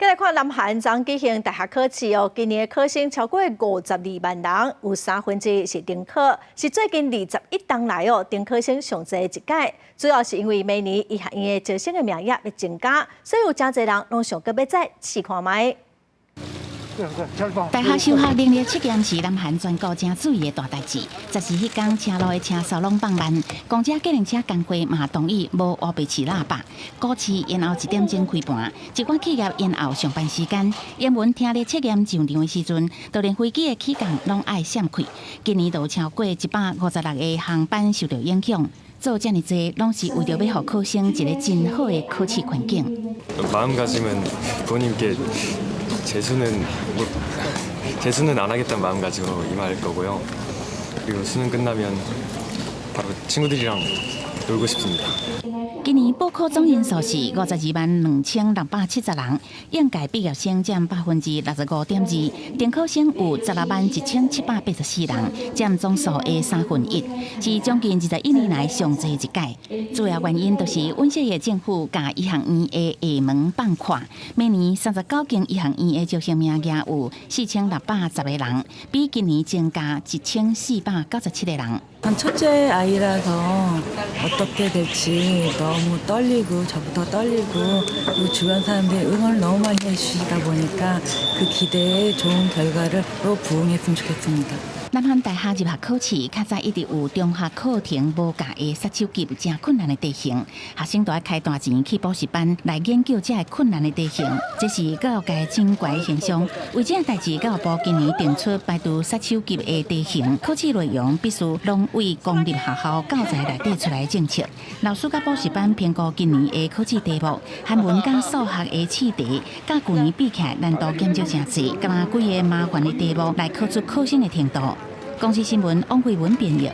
再來看南韓昨舉行大學考試哦，今年的考生超過52萬人，有三分之一是重考，是最近21冬來哦，重考生上濟的一屆。主要是因為明年醫學院的招生的名額欲增加，所以有誠濟人攏想閣欲再試看覓。大學修學能力測驗是南韓全國誠注意的大代誌。十四彼工車路的車速攏放慢，公車、計程車工會嘛同意無烏白飼喇叭。股市延後一點鐘開盤，一寡企業延後上班時間。英文聽力測驗上場的時陣，就連飛機的起降攏愛閃開。今年就超過156個航班受著影響。做遮爾濟，攏是為著欲予考生一个真好的考試環境。 마음가짐은 부모님께 재수는 뭐, 재수는 안 하겠다는 마음가짐으로 임할 거고요. 그리고 수능 끝나면 바로 친구들이랑 놀고 싶습니다. 今年報考總人數是52萬2670人，應屆畢業生佔65.2%，重考生有16萬1784人，佔總數的三分一，是將近21年來上濟一屆。主要原因就是尹錫悅政府共醫學院的下門放寬，明年39間醫學院的招生名額有4610個人，比今年增加1497個人。 첫째 아이라서 어떻게 될지 너무 떨리고 저부터 떨리고 그리고 주변 사람들이 응원을 너무 많이 해주시다 보니까 그 기대에 좋은 결과를 또 부응했으면 좋겠습니다. 南韓大學入學考試較早一直有中學課程無共的殺手級誠困難的題型，學生都愛開大錢去補習班來研究這个困難的題型，這是教育界真懸的現象。為這个代誌，教育部今年定出排除殺手級的題型，考試內容必須攏對公立學校教材內底出來的政策。老師佮補習班評估今年的考試題目，韓文佮數學的試題，佮舊年比起來難度減少誠濟，敢若幾个麻煩的題目來考出考生的程度。公視新聞王慧文編譯。